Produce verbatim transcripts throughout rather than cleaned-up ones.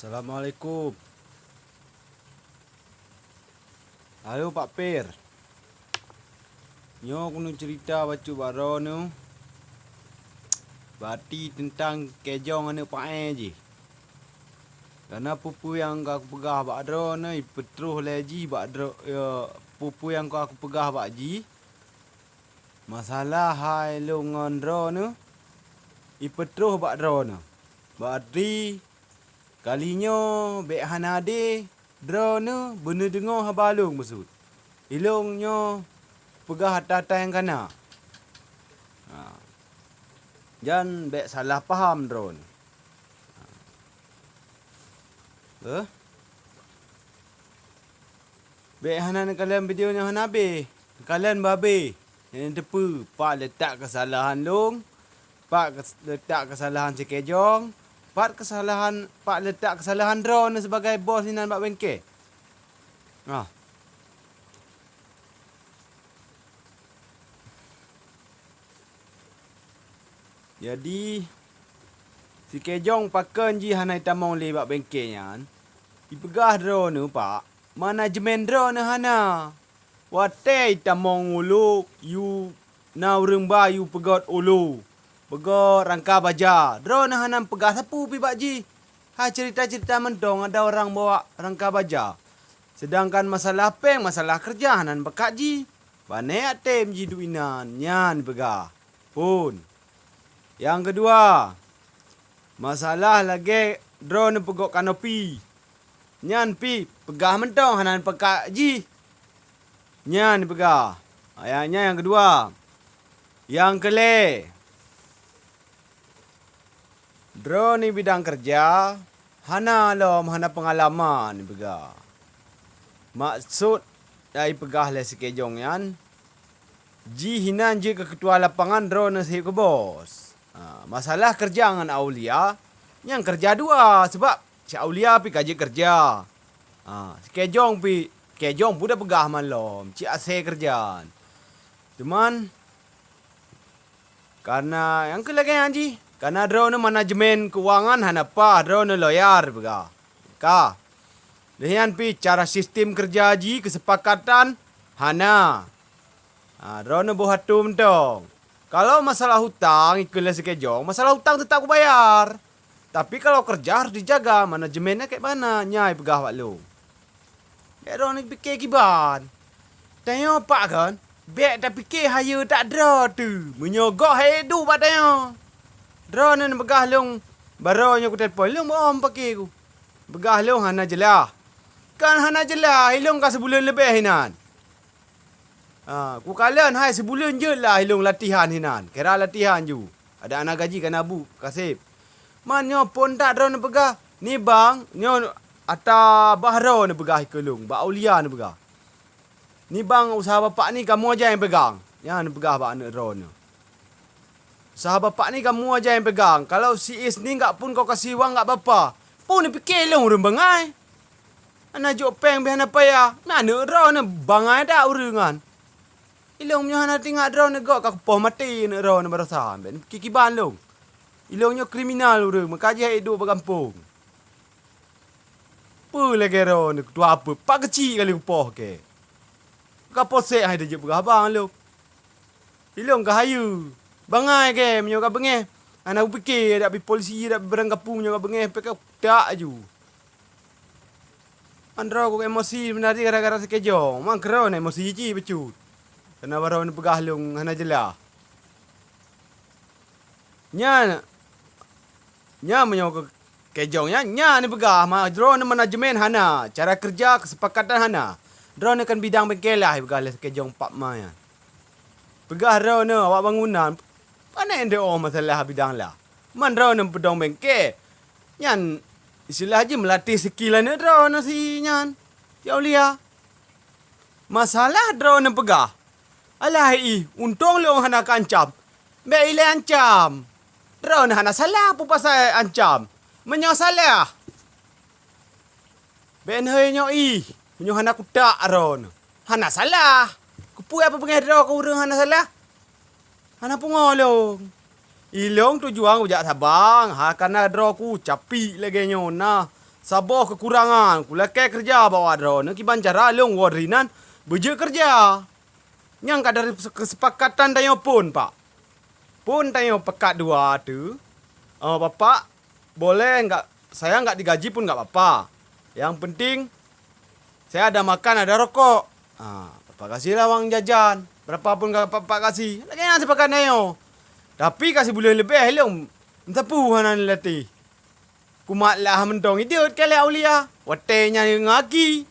Assalamualaikum. Halo Pak Pir. Nyoe keuneuk ceurita bacut bak droeneuh. Bati teuntang kejong aneuëk paé jih. Kareuna peue-peue nyang ka kupeugah bak droeneuh, ipeutroh lé jih bak droe, peue-peue nyang ka kupeugah bak jih. Masalah hai lôn ngon droeneuh, ipeutroh bak droeneuh. Bati kali nyoe bék hana adé droeneuh beuneudeungoe haba lôn meuseut. Ilôn nyoe peugah ata-ata nyang kana. Ha. Jan bék salah paham droeneuh. Beuh? Bék hana neukalon video nyang hana abéh. Neukalon babé. Nyang teupeue, pat leutak keusalahan lôn, pat kes-, leutak keusalahan sikejong, pat keusalahan, pat leutak keusalahan droeneuh sibagai bos inan bak bengke. Ah. Jadi, sikejong pakon jih hana itamong lé bak bengke nyan, ipeugah droeneuh, Pak, manajemen droeneuh hana. Watée itamong ulo, yue na ureuëng ba yue peugét ulo, peugét rangka baja, droeneuh hana peugah sapeue pi bak jih. Hai ceurita-ceurita mantong ada ureuëng bawa rangka baja. Seudangkan masalah péng, masalah keureuja hana bakat jih. Banéh até jiduek inan, nyan peugah. Phon. Nyang keudua, masalah lagée droeneuh peugét kanopi. Nyan pi peugah mantong hana peugah jih. Nyan peugah. Ayat nyan nyang keudua. Nyang keulhée, droeneuh bidang keureuja hana lom, hana peungalaman peugah. Maksud nyang ipeugah lé sikejong nyan, jih inan jeuet keu keutua lapangan, droeneuh sép keu bos. Ha, masalah keureuja ngon Aulia, nyang keureuja dua, sabab si Aulia pi ka jeuet keureuja. Ha, sikejong pi, kejong pun da peugah malom, cit asée keureuja. Cuman, kareuna nyang keu lagée nyan jih, kareuna droeneuh manajemen keuangan hana paih, droeneuh lawyer peugah. Ka. Lheueh nyan pi cara sistem keureuja jih, keusepakatan hana. Ha, droeneuh boh atu mantong. Kalau masalah hutang, ikheun lé sikejong, masalah hutang teutap kubayar. Tapi kalau keureuja harôh jijaga, manajemenna keu bana, nyan ipeugah bak lôn. Bék droeneuh pike kiban. Tanyoe pak kon, bék tapike hayeue that droe teuh. Meunyoe gob han ék duek bak tanyoe. Droeneuh neupeugah lôn, barô nyoe kutelepon, lôn beuom pake ku. Peugah lôn hana jeulaih. Kon hana jeulaih, ilôn ka sibuleuen leubeh inan. Ha, kukalon hai sibuleuen jeuet lah ilôn latihan hinan, kira latihan ju. Adak hana gaji ka na buet, ka sép. Man nyoe phon that droeneuh peugah, "Ni bang," nyoe ata bah droeneuh peugah keu lôn, bak Aulia neupeugah. "Ni bang, useuha bapak ni kamoe jai pegang," nyan neupeugah bak aneuëk droeneuh. "Useuha bapak ni kamoe jai pegang, kalau si Is ni gak phon kau kasi wang gak bapak, phon neupike lôn ureuëng bangai." Hana jok péng pih hana payah. Meunan aneuëk droeneuh bangai that ureuëng nyan. Ilôn meunyoe hana teuingat droeneuh gob ka kupoh maté aneuëk droeneuh baroesa, bék neupike kiban lôn. Ilôn nyoe kriminal ureuëng, meukaji hai duek bak gampông. Peue lagée droeneuh keutua peue, pat keuchik kali kupoh kée. Ka poh sék hai tajeuet peugah haba lôn. Ilôn ka hayeue. Bangai kée meunyoe ka beungéh. Hana kupike dak pi polisi, dak pi barang gapu meunyoe ka beungéh, pih ka kutak aju. Andro ku emosi sebenari gara-gara sikejong. Mang keudroe na emosi cit bacut. Kareuna barô neupeugah lôn hana jeulaih. Nyan, nyan meunyoe keu kejong nyan, nyan neupeugah ma-, droeneuh manajemen hana, cara keureuja keusepakatan hana. Droeneuh kan bidang bengke lah, ipeugah lé sikejong pak ma nyan. Peugah droeneuh awak bangunan, pane neudeungoe masalah bidang lah. Man droeneuh peudong bengke, nyan istilah jih meulatéh skill aneuëk droeneuh si nyan, si Aulia. Masalah droeneuh peugah, "Alah ih, untông lôn hana kaancam." Bék ilée ancam. Droeneuh hana salah peue pasai ancam. Meunyoe salah, bék neuhôi nyoe ih, meunyoe hana kutak droeneuh. Hana salah. Keupeue apa beungéh droe keu ureuëng hana salah? Hana pungo lôn. Ilôn tujuan kujak sabang, ha kana droe ku capik lagée nyoe na. saboh keukurangan kulakée keureuja bak awak droeneuh, kiban cara lôn woe droeneuh beujeuet keureuja. Nyang ka dari keusepakatan tanyoe phon, Pak. Phon tanyoe pakat dua tu, "Oh, Bapak, boleh enggak, saya enggak digaji pun enggak papa. Yang penting, saya ada makan, ada rokok." Ha, Bapak kasihlah wang jajan. Berapa pun ka Bapak kasih. Lagée nyan sepakat tanyoe. Tapi ka sibuleuen leubeh lôn meusapeue hana neulatih. Kumat lah mantong ideuet keu lé Aulia. Watée nyan ngaki.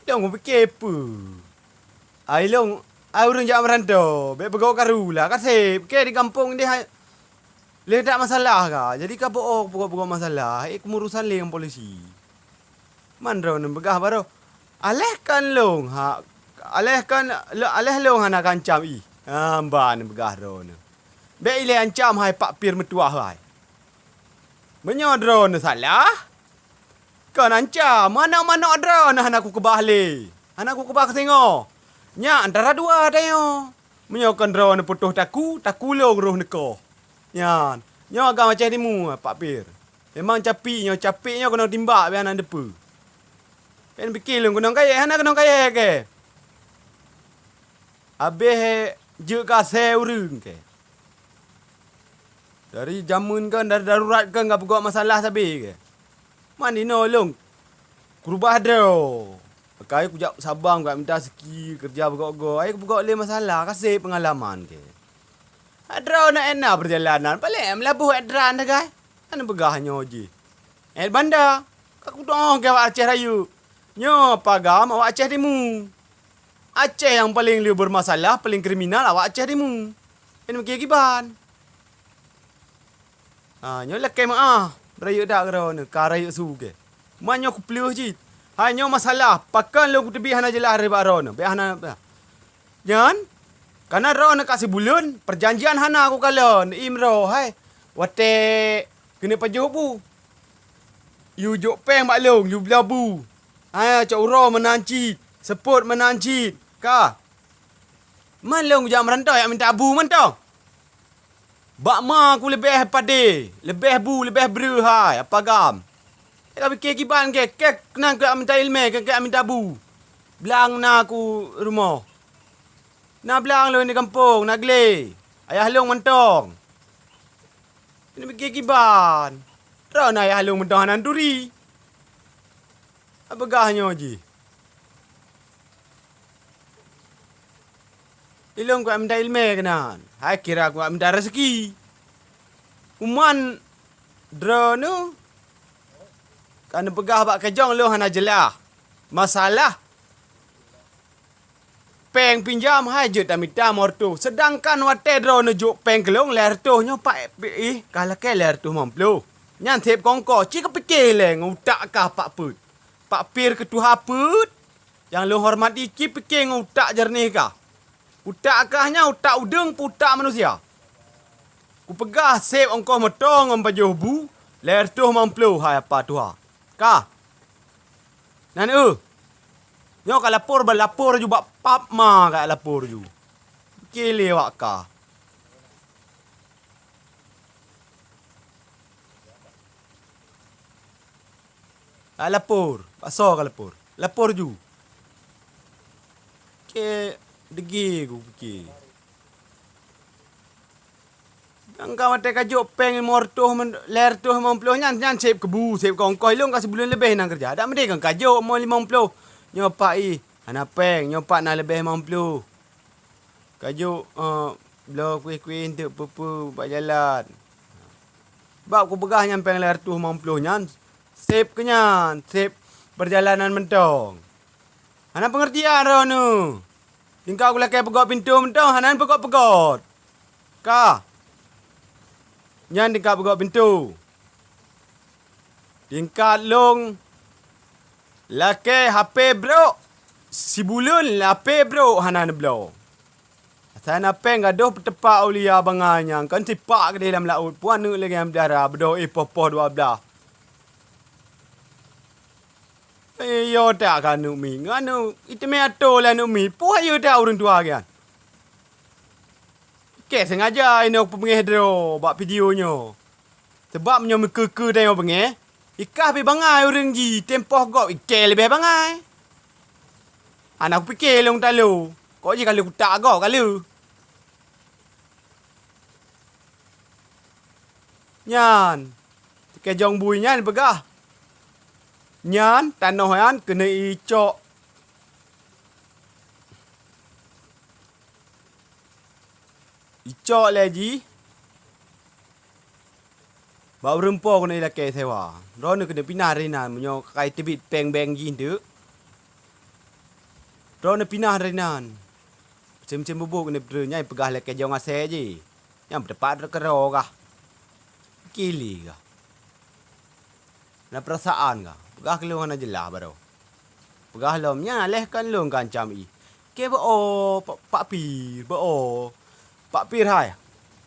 Lôn kupike peue? Ai lôn, ai ureuëng jak meuranto, bék peugot karu lah, ka sép, ke di gampông deh hai. Lé that masalah ka, jadi ka boh peugot-peugot masalah, ék keumurusan lé ngon polisi. Man droeneuh peugah baroe, "Aléh kan lôn ha, aléh kan, aléh lôn hana kancam ih." Ha, mban peugah droeneuh. Bék ilée ancam hai Pak Pir meutuah hai. Meunyoe droeneuh salah, kon ancam, manok-manok droeneuh hana kukeubah lé, hana kukeubah keusingoh. Nyak antara dua tanyoe. Meunyoe kon droeneuh putôh taku, taku lôn roh neukoh. Nyan, nyoe agam Aceh Timu, Pak Pir. Memang capi nyoe, capi nyoe keunong timbak, biar hana deupeu. Pen pike lôn keunong kayée, hana keunong kayée ke? Abéh jeuet keu asée ureuëng ke? Dari jameun kan, dari darurat kan ka peugot masalah sabe ke? Man inoe lôn keurubah droe. Pakai kujak Sabang, kujak minta siki keureuja peugot-got. Ai peugot lé masalah, ka sép peungalaman ke? Droeneuh ék na peurjalanan, paléng meulaboh ék dran sagai. Hana peugah nyoe jih. Ék banda, ka kudoe ke awak Aceh Rayeuk. Nyoe pagam awak Aceh Timu. Aceh nyang paleng le beurmasalah, paleng kriminal awak Aceh Timu. Nyan meukiban. Ha, nyoe lakée meuáh, rayeuk dak droeneuh, ka rayeuk su ke. Man nyoe kupeuleueh cit. Hai nyoe masalah, pakon lôn kuteubiet hana jeulaih bak droeneuh, bék hana. Nyan, kana droeneuh ka sibuleuen, peujanjian hana kukalon, imroe hai. Watée keuneuk pajoh bu. Yue jok péng bak lôn, yue bloe bu. Hai, cok uroe meunan cit, seupôt meunan cit. Ka. Man lôn kujak meuranto jak minta bu mantong. Bak ma kuleubeh padé, leubeh bu, leubeh breuh hai, apa gam. Ka pike kiban ke, ke nan keu minta iéleumé, ke, ke minta bu. Blang na ku rumoh. Na blang lôn di gampông, na glé. Ayah lôn mantong. Keuneuk pike kiban. Droeneuh ayah lôn mantong hana turi. Peugah nyoe jih. Ilôn kuat minta iéleumé keunan, hai kira kuat minta raseuki. Uman droeneuh ka neupeugah bak keujong lôn hana jeulaih. Masalah péng pinjam hai jeuet tamita limong reutôh, seudangkan watée droeneuh jok péng keu lôn lhée reutôh nyoe pak ih ka lakée lhée reutôh limong ploh. Nyan sép kongko, ci keupike lé ngon utak kah pak peuet. Pak Pir keu tuha peuet, nyang lôn hormati, ci pike ngon utak jeureunéh kah. Utak kah nyan utak udeueng peu utak manusia? Kupeugah sép ongkoh moto ngon pajoh bu, lhée reutôh limong ploh hai apa tuha. Ka. Nan eu. Nyoe ka lapor, ba lapor ju bak pap ma ka lapor ju. Kile wak ka. Ka lapor, bak soe ka lapor? Lapor ju. Ke dege ku pike. Nyang ka watée ka jok péng limong reutôh men-, lhée reutôh limong ploh nyan, nyan sép keu bu, sép keu ongkoh ilôn ka sibuleuen leubeh na keureuja. Dak meudeh kan ka jok mo limong ploh. Nyoe pak ih, hana péng, nyoe pak na leubeh limong ploh. Ka jok, eh, bloe kueh-kueh eunteuk peue-peue bak jalan. Bak kupeugah nyan péng lhée reutôh limong ploh nyan, sép keu nyan, sép peurjalanan mantong. Hana peungeurtian droeneuh. Tingkat kulakée peugot pintoe mantong hana peugot-peugot. Ka. Nyan tingkat peugot pintoe. Tingkat lôn lakée H P brok, sibuleuen H P brok hana neubloe. Asai na péng gadôh peuteupak Aulia bangai nyang kon sipak keudeh lam laôt, peue aneuk lagée nyang beudara, beudôh éh poh-poh dua blaih. Eh, yo tak ka aneuk mi, ngon aneuk iteumé atô lé aneuk mi, peue yo tak ureuëng tuha nyan. Keh sengaja inoe peubengeh droe bak video nyoe. Sabab meunyoe meukeue-keue tanyoe beungeh, Ikah pih bangai ureuëng jih, tem poh gob ikée leubeh bangai. Hana kupike lôn talo, kok jih ka lheueh kutak gob ka lheueh. Nyan, keujong bui nyan peugah, nyan tanoh nyan keuneuk icok. Icok lé jih bak ureuëng po keuneuk ilakée sewa. Droeneuh keuneuk pinah dari nan, meunyoe ka iteubiet péng bank jih teuk. Droeneuh pinah dari nan. Meusém-meusém bubuet keuneuk peutreun, nyan peugah lé keujong asée jih. Nyan beuteupat keudroe gah. Kili gah. Na peurasaan gah. Peugah keu lôn hana jeulaih baroe. Peugah lom, nyan leh kan lôn ka ancam ih. Ke beu-o, Pak, Pak Pir, beu-o. Pak Pir hai.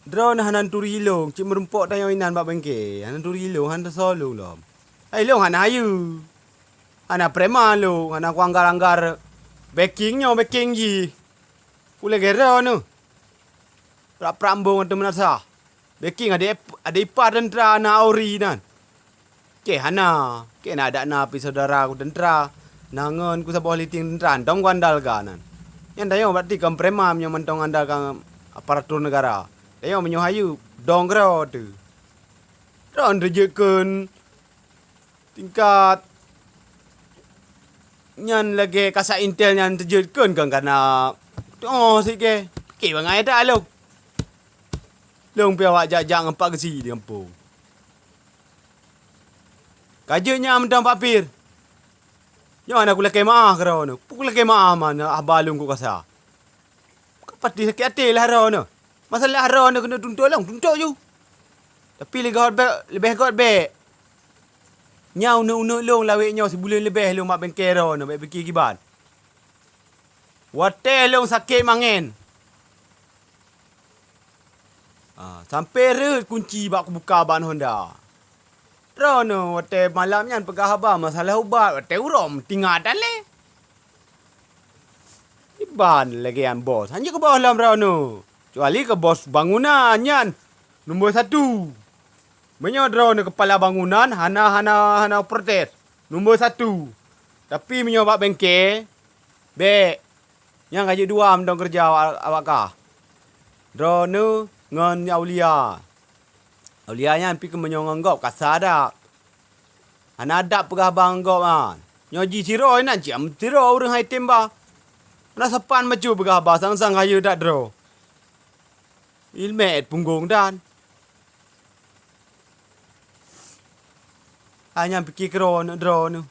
Droeneuh hana turi lôn, cit meurumpok tanyoe inan bak bengke. Hana turi lôn, hana teusoe lôn lom. Hai lôn hana hayeue. Hana preman lôn, hana kuanggar-anggar backing nyoe, backing jih. Ulée gero neuh. Prak-prak embong ateueh meunasah. Backing adik, adik ipar teuntra na Ori nan. Keh hana, keh na adak na pi saudara ku teuntra. Na ngon ku saboh liting teuntra, entong ku andalkan nan. Nyan tanyoe berarti kon preman nyoe mantong andalkan aparatur negara. Tanyoe meunyoe hayeue, dong keudroe teuh. Droe teujeuet kheun tingkat nyan lagée kasat intel nyan teujeuet kheun kon kana. Oh, sikeh. Pike bangai dak lôn. Lôn pi awak jak-jak ngon Pak Geusi di gampông. Ka jeuet nyan mantong Pak Pir. Nyoe hana kulakée meu'ah keudroe neuh. Peue kulakée meu'ah man haba lôn kok kasa. Ka pati sakét até lé droeneuh. Masalah droeneuh keuneuk tuntot lôn, tuntot ju. Tapi leubeh gét bék, leubeh gét bék. Nyan uneuk-uneuk lôn lawét nyoe sibuleuen leubeh lôn bak bengke droeneuh, bék pike kiban. Watée lôn sakét mangen, ah, sampoe rhot kunci bak kubuka ban honda. Droeneuh watée malam nyan peugah haba masalah ubat, watée uroe meutinggai tan lé. Iban lagée nyan bos, hana keu bos lom droeneuh, kecuali keu bos bangunan nyan numboi satu. Meunyoe droeneuh keupala bangunan hana, hana, hana protes, numboi satu. Tapi meunyoe bak bengke, bék. Nyang ka jeuet dua mantong keureuja awak, awak kah. Droeneuh ngon Aulia. Aulia nyan pi keu meunyoe ngon gob kasa dak. Hana adab peugah haba ngon gob nyan. Nyoe jih sidroe inan cit, sidroe ureuëng hai tem ba. Hana sopan bacut peugah haba sang-sang hayeue that droe. Ilmét punggong dan. Hai nyan pike keudroe neuh, droeneuh.